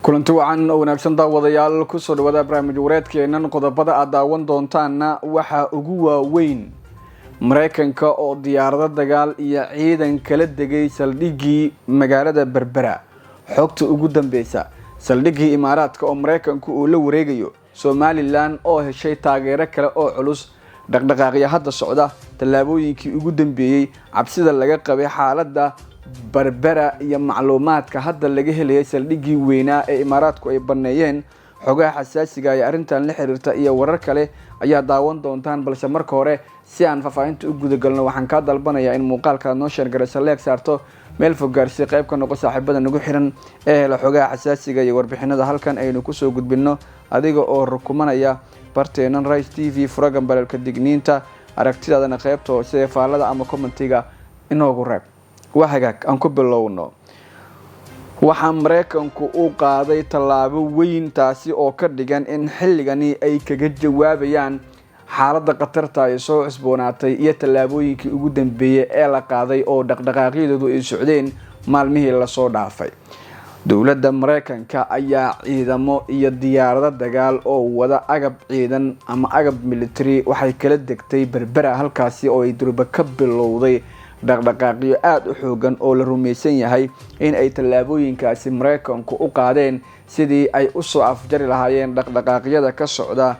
Kulanti wacan oo wanaagsan, daawadayaal. Kusoo dhawaada barnaamij wareedkeennan. Qodobada aad daawan doontaanna waxaa ugu waaweyn Mareykanka oo diyaarado dagaal iyo ciidan kala degay saldhiggii magaalada Berbera, xogta ugu dambeysa saldhiggii Imaaraadka oo Mareykanku uu la wareegayo, Somaliland oo heshay taageero kale oo culus, dhaqdhaqaaqyo hadda socda, tallaabooyinkii ugu dambeeyey, cabsida laga qabay xaaladda Berbera iyo macluumaadka hadda laga helayay saldhiggii weynaa ee Imaaraadku ay baneeyeen, xogaha xasaasiga ee arrintan la xiriirta iyo warar kale ayaa daawan doontaan. Balse marka hore, si aan faahfaahinta u gudagalno, waxaan kaa dalbanayaa in muuqaalkaad noo share garayso, like saarto, meel fog gaarsi, qayb ka noqo saaxiibada nagu xiran ee hela xogaha xasaasiga iyo warbixinada halkan aynu kusoo gudbinno, adiga oo rukumanaya barteenan Rice TV, fura gambaleelka digniinta, aragtidaadana qaybta hoose ee faallada ama commentiga inoogu reeb. Waa hagaag, aan ku bilowno. Waxaa Mareykanku u qaaday tallaabo weyn, taasi oo ka dhigan in xilligani ay kaga jawaabayaan xaaladda khatarta ay soo cusboonaatay iyo tallaabooyinkii ugu dambeeyey ee la qaaday oo dhaqdhaqaaqyadoodu ay socdeen maalmihii lasoo dhaafay. Dowladda Mareykanka ayaa ciidamo iyo diyaarado dagaal oo wada agab ciidan ama agab military waxay kala degtay Berbera, halkaasi oo ay durba ka bilowday dhaqdhaqaaqyo aada u xoogan oo la rumaysan yahay in ay tallaabooyinkaasi Mareykanku u qaadeen sidii ay usoo afjari lahaayeen dhaqdhaqaaqyada ka socda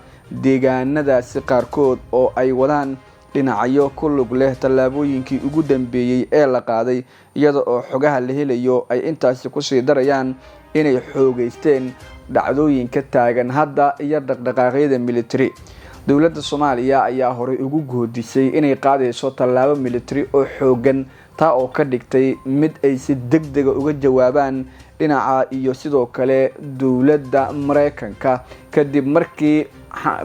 deegaanadaasi qaarkood oo ay wadaan dhinacyo ku lug leh tallaabooyinkii ugu dambeeyey ee la qaaday, iyada oo xogaha la helayo ay intaasi kusii darayaan inay xoogeysteen dhacdooyinka taagan hadda iyo dhaqdhaqaaqyada military. Dowladda Soomaaliya ayaa horey ugu goodisay inay qaadayso tallaabo military oo xoogan, taa oo ka dhigtay mid ay si deg dega uga jawaabaan dhinaca iyo sidoo kale dowladda Mareykanka, kadib markii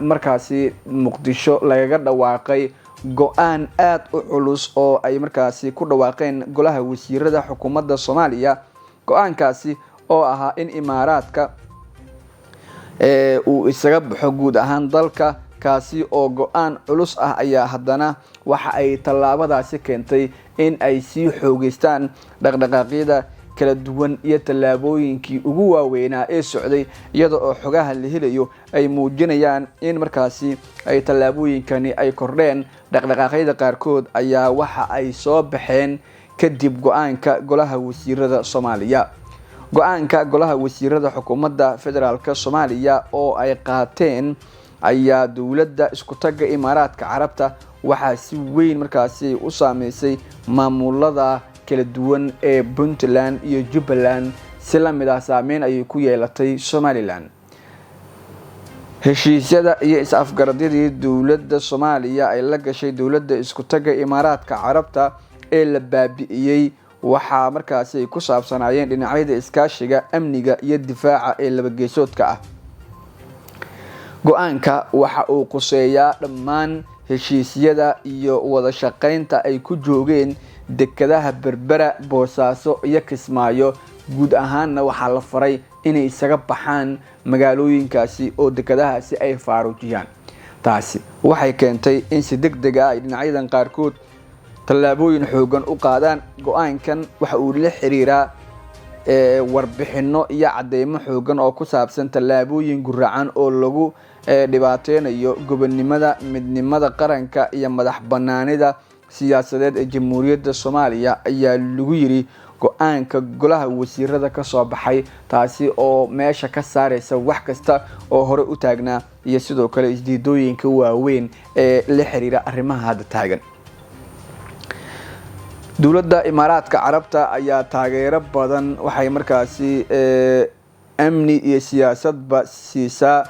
markaasi Muqdisho lagaga dhawaaqay go-aan aada u culus oo ay markaasi ku dhawaaqeen golaha wasiirada xukuumadda Soomaaliya, go-aankaasi oo ahaa in Imaaraadka uu isaga baxo guud ahaan dalka. Kaasi oo go-aan culus ah ayaa haddana waxa ay tallaabadaasi keentay in ay sii xoogeystaan dhaqdhaqaaqyada kala duwan iyo tallaabooyinkii ugu waaweynaa ee socday, iyada oo xogaha la helayo ay muujinayaan in markaasi ay tallaabooyinkani ay kordheen. Dhaqdhaqaaqyada qaarkood ayaa waxa ay soo baxeen kadib go-aanka golaha wasiirada Soomaaliya. Go-aanka golaha wasiirada xukuumadda federaalk Soomaaliya oo ay qaateen ayaa dowladda isku tagga Imaaraadka Carabta waxaa si weyn markaasi u saameysay maamulada kala duwan ee Puntland iyo Jubbaland. Si lamid ah saameyn ayay ku yeelatay Somaliland. Heshiisyada iyo is-afgaradyadii dowladda Soomaaliya ay la gashay dowladda isku tagga Imaaraadka Carabta ee la baabi'iyey waxaa markaasi ay ku saabsanaayeen dhinacyada iskaashiga amniga iyo difaaca ee labageesoodka ah. Go-aanka waxa uu quseeyaa dhammaan heshiisyada iyo wada shaqeynta ay ku joogeen dekadaha Berbera, Boosaaso iyo Kismaayo. Guud ahaanna waxaa la faray inay isaga baxaan magaalooyinkaasi oo dekadahaasi ay faaruujiyaan. Taasi waxay keentay in si deg deg ah ay dhinacyadan qaarkood tallaabooyin xoogan u qaadaan. Go-aankan waxa uu la xiriiraa warbixino iyo cadeymo xoogan oo ku saabsan tallaabooyin guracan oo lagu dhibaateynayo gobonnimada, midnimada qaranka iyo madax banaanida siyaasadeed ee Jamhuuriyadda Soomaaliya, ayaa lagu yiri go-aanka golaha wasiirada kasoo baxay, taasi oo meesha ka saareysa wax kasta oo hore u taagnaa iyo sidoo kale isdiidooyinka waaweyn ee la xiriira arrimaha hadda taagan. Dowladda Imaaraadka Carabta ayaa taageero badan waxay markaasi amni iyo siyaasadba siisaa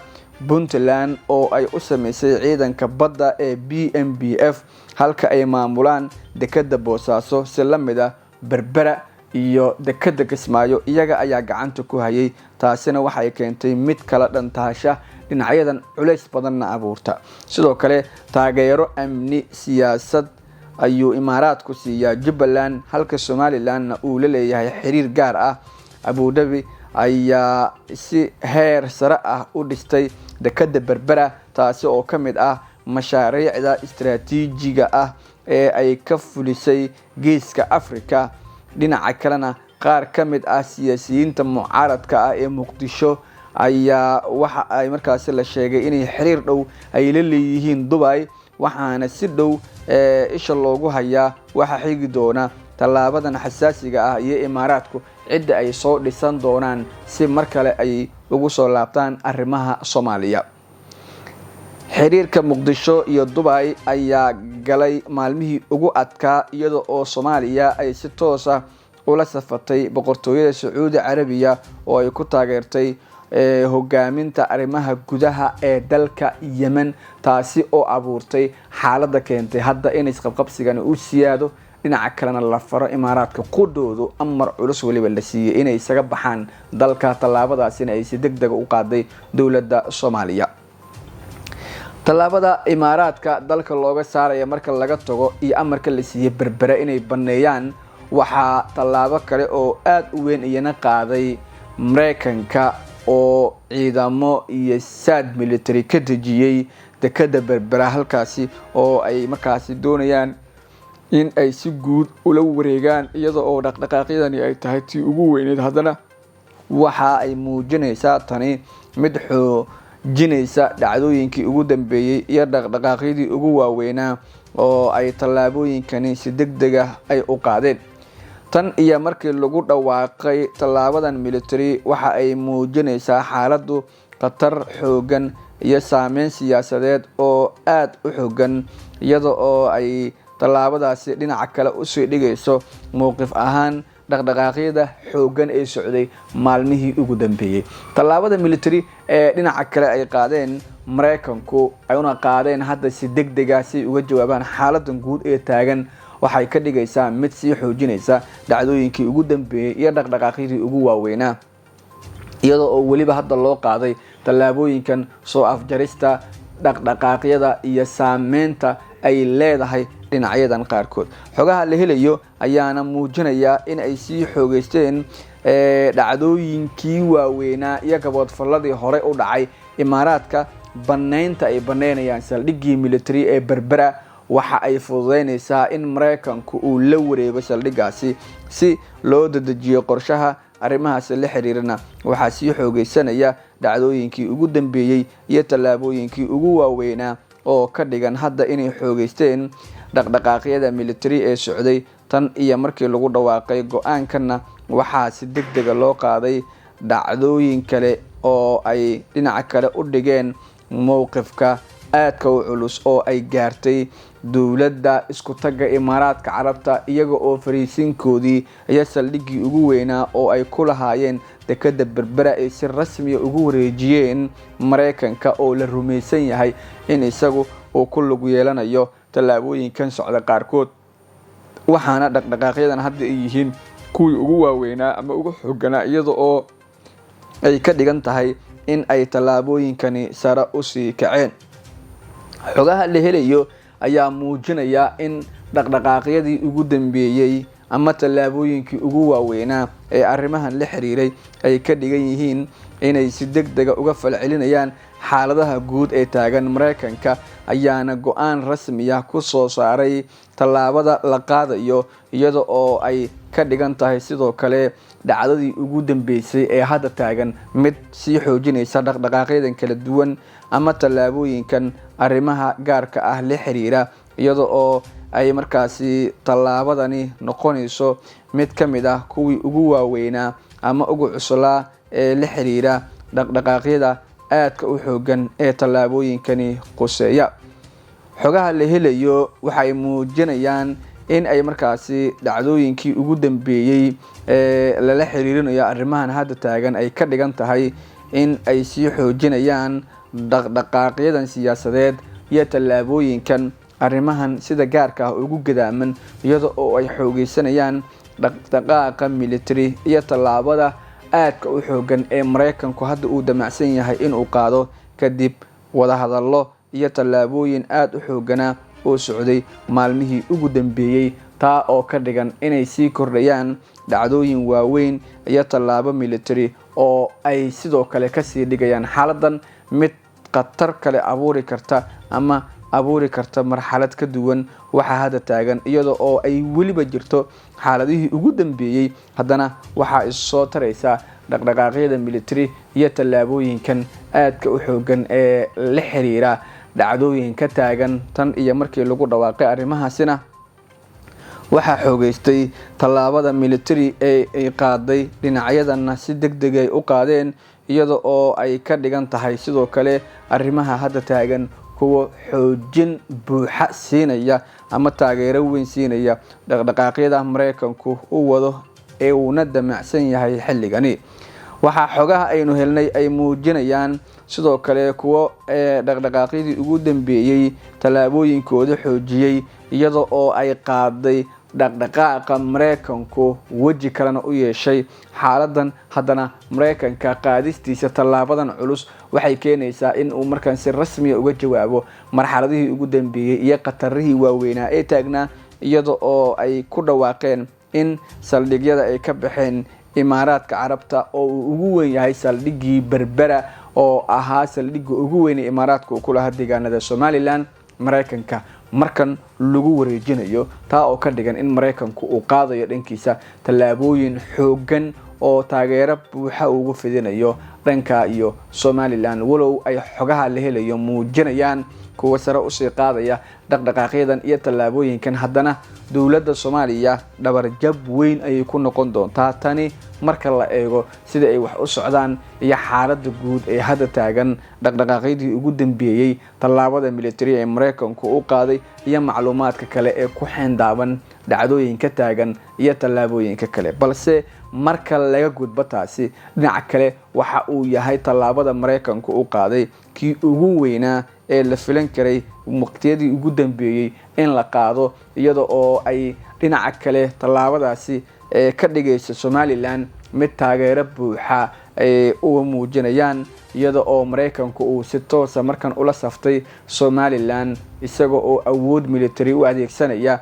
Puntland oo ay u sameysay ciidanka badda ee BMBF, halka ay maamulaan dekada Boosaaso. Si lamid ah Berbera iyo dekada Kismaayo iyaga ayaa gacanta ku hayay. Taasina waxay keentay mid kala dhantaasha dhinacyadan, culays badanna abuurta. Sidoo kale taageero amni siyaasad ayuu Imaaraadku siiyaa Jubbaland, halka Somalilandna uu la leeyahay xiriir gaar ah. Abudabi ayaa si heer sare ah u dhistay dekada Berbera, taasi oo ka mid ah mashaariicda istaraatiijiga ah ee ay ka fulisay Geeska Africa. Dhinaca kalena Qaar ka mid ah siyaasiyiinta mucaaradka ah ee Muqdisho ayaa waxa ay markaasi la sheegay inay xiriir dhow ay la leeyihiin Dubai, waxaana si dhow isha loogu hayaa waxa xigi doona tallaabadan xasaasiga ah iyo Imaaraadku cidda ay soo dhisan doonaan si mar kale ay ugu soo laabtaan arrimaha Soomaaliya. Xiriirka Muqdisho iyo Dubai ayaa galay maalmihii ugu adkaa, iyada oo Soomaaliya ay si toos ah ula safatay Boqortooyada Sacuudi Carabiya oo ay ku taageertay hogaaminta arrimaha gudaha ee dalka Yemen, taasi oo abuurtay xaaladda keentay hadda in isqabqabsigani u siyaado. Dhinaca kalena la faro Imaaraadka qudhoodu amar culus weliba la siiyey inay isaga baxaan dalka, tallaabadaasina ay si deg dega u qaaday dowladda Soomaaliya. Tallaabada Imaaraadka dalka looga saaraya marka laga tago iyo amarka la siiyey Berbere inay baneeyaan, waxaa tallaabo kale oo aada u weyn iyana qaaday Mareykanka oo ciidamo iyo saad military ka dejiyey dekada Berbera, halkaasi oo ay markaasi doonayaan in ay si guud ula wareegaan. Iyada oo dhaqdhaqaaqyadani ay tahay tii ugu weyneyd, haddana waxa ay muujinaysaa tani mid xoojinaysa dhacdooyinkii ugu dambeeyey iyo dhaqdhaqaaqyadii ugu waaweynaa oo ay tallaabooyinkani si deg deg ah ay u qaadeen tan iyo markii lagu dhawaaqay tallaabadan military. Waxa ay muujinaysaa xaaladdu khatar xoogan iyo saameyn siyaasadeed oo aada u xoogan, iyada oo ay tallaabadaasi dhinaca kale usii dhigayso mowqif ahaan dhaqdhaqaaqyada xoogan ee socday maalmihii ugu dambeeyey. Tallaabada military ee dhinaca kale ay qaadeen Mareykanku, ayna qaadeen hadda si deg deg ah si uga jawaabaan xaaladan guud ee taagan, waxay ka dhigaysaa mid sii xoojinaysa dhacdooyinkii ugu dambeeyey iyo dhaqdhaqaaqyadii ugu waaweynaa, iyadoo oo weliba hadda loo qaaday tallaabooyinkan soo afjarista dhaqdhaqaaqyada iyo saameynta ay leedahay dhinacyadan qaarkood. Xogaha la helayo ayaana muujinaya in ay sii xoogeysteen dhacdooyinkii waaweynaa iyo gaboodfalladii horey u dhacay. Imaaraadka bannaynta ay bannaynayaan saldhiggii military ee Berbera waxa ay fududeynaysaa in Mareykanku uu la wareego saldhiggaasi si loo dedejiyo qorshaha arrimahaasi la xiriirana. Waxaa sii xoogeysanaya dhacdooyinkii ugu dambeeyey iyo tallaabooyinkii ugu waaweynaa oo ka dhigan hadda inay xoogeysteen dhaqdhaqaaqyada military ee socday tan iyo markii lagu dhawaaqay go-aankanna. Waxaa si deg dega loo qaaday dhacdooyin kale oo ay dhinaca kale u dhigeen mowqifka aadka u culus oo ay gaartay dowladda isku tagga Imaaraadka Carabta, iyaga oo fariisinkoodii iyo saldhiggii ugu weynaa oo ay ku lahaayeen dekada Berbera ay si rasmiya ugu wareejiyeen Mareykanka, oo la rumaysan yahay in isagu uu ku lug yeelanayo tallaabooyinkan socda qaarkood. Waxaana dhaqdhaqaaqyadan hadda ay yihiin kuwii ugu waaweynaa ama ugu xooganaa, iyada oo ay ka dhigan tahay in ay tallaabooyinkani sare usii kaceen. Xogaha la helayo ayaa muujinaya in dhaqdhaqaaqyadii ugu dambeeyey ama tallaabooyinkii ugu waaweynaa ee arrimahan la xiriiray ay ka dhigan yihiin inay si deg dega uga falcelinayaan xaaladaha guud ee taagan. Mareykanka ayaana go-aan rasmiya ku soo saaray tallaabada la qaadayo, iyada oo ay ka dhigan tahay sidoo kale dhacdadii ugu dambeysay ee hadda taagan mid sii xoojinaysa dhaqdhaqaaqyadan kala duwan ama tallaabooyinkan arrimaha gaarka ah la xiriira, iyada oo ay markaasi tallaabadani noqonayso mid ka mid ah kuwii ugu waaweynaa ama ugu cuslaa ee la xiriira dhaqdhaqaaqyada aadka u xoogan ee tallaabooyinkani quseeya. Xogaha la helayo waxay muujinayaan in ay markaasi dhacdooyinkii ugu dambeeyey ee lala xiriirinayo arrimahan hadda taagan ay ka dhigan tahay in ay sii xoojinayaan dhaqdhaqaaqyadan siyaasadeed iyo tallaabooyinkan arrimahan sida gaarka ah ugu gadaaman, iyada oo ay xoogeysanayaan dhaqdhaqaaqa military iyo tallaabada aadka u xoogan ee Mareykanku hadda uu damacsan yahay inuu qaado kadib wadahadallo iyo tallaabooyin aada u xooganaa oo socday maalmihii ugu dambeeyey, taa oo ka dhigan inay sii kordhayaan dhacdooyin waaweyn iyo tallaabo military oo ay sidoo kale kasii dhigayaan xaaladan mid khatar kale abuuri karta ama Abuuri karta marxalad ka duwan waxaa hadda taagan, iyada oo ay weliba jirto xaaladihii ugu dambeeyey. Haddana waxaa issoo taraysa dhaqdhaqaaqyada military iyo tallaabooyinkan aadka u xoogan ee la xiriira dhacdooyin ka taagan. Tan iyo markii lagu dhawaaqay arrimahaasina, waxaa xoogeystay tallaabada military ee ay qaaday dhinacyadana si deg deg ay u qaadeen, iyada oo ay ka dhigan tahay sidoo kale arrimaha hadda taagan kuwa xoojin buuxa siinaya ama taageero weyn siinaya dhaqdhaqaaqyada Mareykanku u wado ee uuna damacsan yahay xilligani. Waxaa xogaha aynu helnay ay muujinayaan sidoo kale kuwo dhaqdhaqaaqyadii ugu dambeeyey tallaabooyinkooda xoojiyey, iyada oo ay qaaday dhaqdhaqaaqa Mareykanku weji kalena u yeeshay xaaladan. Haddana Mareykanka qaadistiisa tallaabadan culus waxay keenaysaa in uu markaan si rasmiya uga jawaabo marxaladihii ugu dambeeyey iyo khatarihii waaweynaa ee taagnaa, iyada oo ay ku dhawaaqeen in saldhigyada ay ka baxeen Imaaraadka Carabta, oo uu ugu weyn yahay saldhiggii Berbera, oo ahaa saldhigga ugu weyn ee Imaaraadka uu ku lahaa deegaanada Somalilan, Mareykanka markan lagu wareejinayo, taa oo ka dhigan in Mareykanku uu qaadayo dhankiisa tallaabooyin xoogan oo taageero buuxa ugu fidinayo dhanka iyo Somalilan, walow ay xogaha la helayo muujinayaan kuwa sare usii qaadaya dhaqdhaqaaqyadan iyo tallaabooyinkan. Haddana dowladda Soomaaliya dhabarjab weyn ayay ku noqon doontaa tani marka la eego sida ay wax u socdaan iyo xaaladda guud ee hadda taagan, dhaqdhaqaaqyadii ugu dambeeyey, tallaabada military ee Mareykanku u qaaday iyo macluumaadka kale ee ku xeendaaban dhacdooyinka taagan iyo tallaabooyinka kale. Balse marka laga gudbo taasi, dhinaca kale waxa uu yahay tallaabada Mareykanku u qaaday kii ugu weynaa ee la filan karay waqtiyadii ugu dambeeyey in la qaado, iyada oo ay dhinaca kale tallaabadaasi ka dhigaysa Somalilan mid taageero buuxa ay uga muujinayaan, iyada oo Mareykanku uu si toosa markan ula saftay Somalilan, isaga oo awood military u adeegsanaya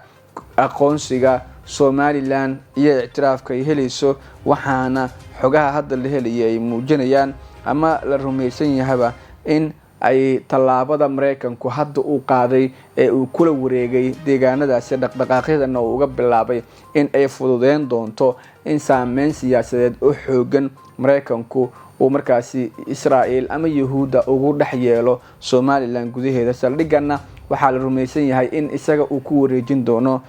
aqoonsiga Somalilan iyo ictiraafka ay helayso. Waxaana xogaha hadda la helaya ay muujinayaan ama la rumaysan yahaba in ay tallaabada Mareykanku hadda uu qaaday ee uu kula wareegay deegaanadaasi, dhaqdhaqaaqyadana uu uga bilaabay, in ay fududeyn doonto in saameyn siyaasadeed oo xoogan Mareykanku uu markaasi Israel ama Yahuudda ugu dhex yeelo Somalilan gudaheeda. Saldhigana waxaa la rumaysan yahay in isaga uu ku wareejin doono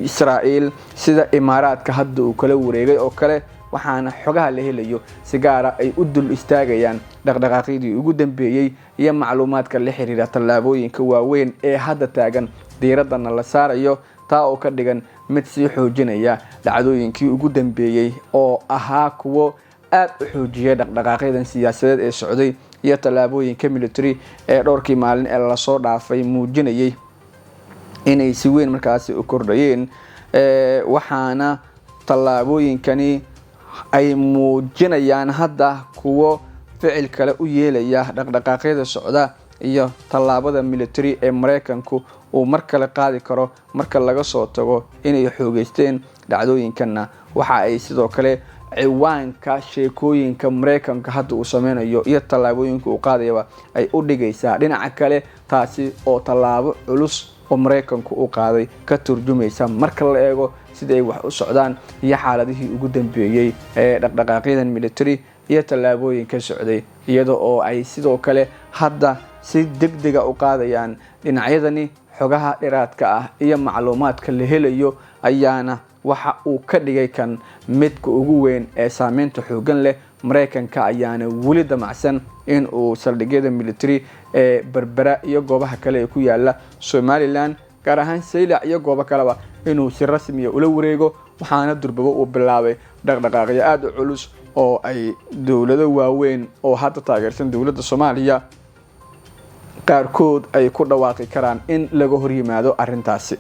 Israel, sida Imaaraadka hadda uu kala wareegay oo kale. Waxaana xogaha la helayo si gaara ay u dul istaagayaan dhaqdhaqaaqyadii ugu dambeeyey iyo macluumaadka la xiriira tallaabooyinka waaweyn ee hadda taagan, diiradana la saarayo, taa oo ka dhigan mid sii xoojinaya dhacdooyinkii ugu dambeeyey oo ahaa kuwo aada u xoojiyay dhaqdhaqaaqyadan siyaasadeed ee socday iyo tallaabooyinka military ee dhowrkii maalin ee lasoo dhaafay muujinayay inay si weyn markaasi u kordhayeen. Waxaana tallaabooyinkani ay muujinayaan hadda kuwo ficil kale u yeelaya dhaqdhaqaaqyada socda iyo tallaabada military ee Mareykanku uu mar kale qaadi karo. Marka laga soo tago inay xoogeysteen dhacdooyinkanna, waxa ay sidoo kale ciwaanka sheekooyinka Mareykanka hadda uu sameynayo iyo tallaabooyinka uu qaadayaba ay u dhigaysaa dhinaca kale, taasi oo tallaabo culus oo Mareykanku u qaaday ka turjumaysa marka la eego sida ay wax u socdaan iyo xaaladihii ugu dambeeyey ee dhaqdhaqaaqyadan military iyo tallaabooyinka socday, iyada oo ay sidoo kale hadda si deg dega u qaadayaan dhinacyadani. Xogaha dhiraadka ah iyo macluumaadka la helayo ayaana waxa uu ka dhigay kan midka ugu weyn ee saameynta xoogan leh. Mareykanka ayaana weli damacsan in uu saldhigyada military ee Berbera iyo goobaha kale ee ku yaala Somalilan, gaar ahaan Saylac iyo goobo kaleba, inuu si rasmiya ula wareego. Waxaana durbabo uu bilaabay dhaqdhaqaaqyo aada u culus oo ay dowlado waaweyn oo hadda taageersan dowladda Soomaaliya qaarkood ay ku dhawaaqi karaan in laga horyimaado arrintaasi.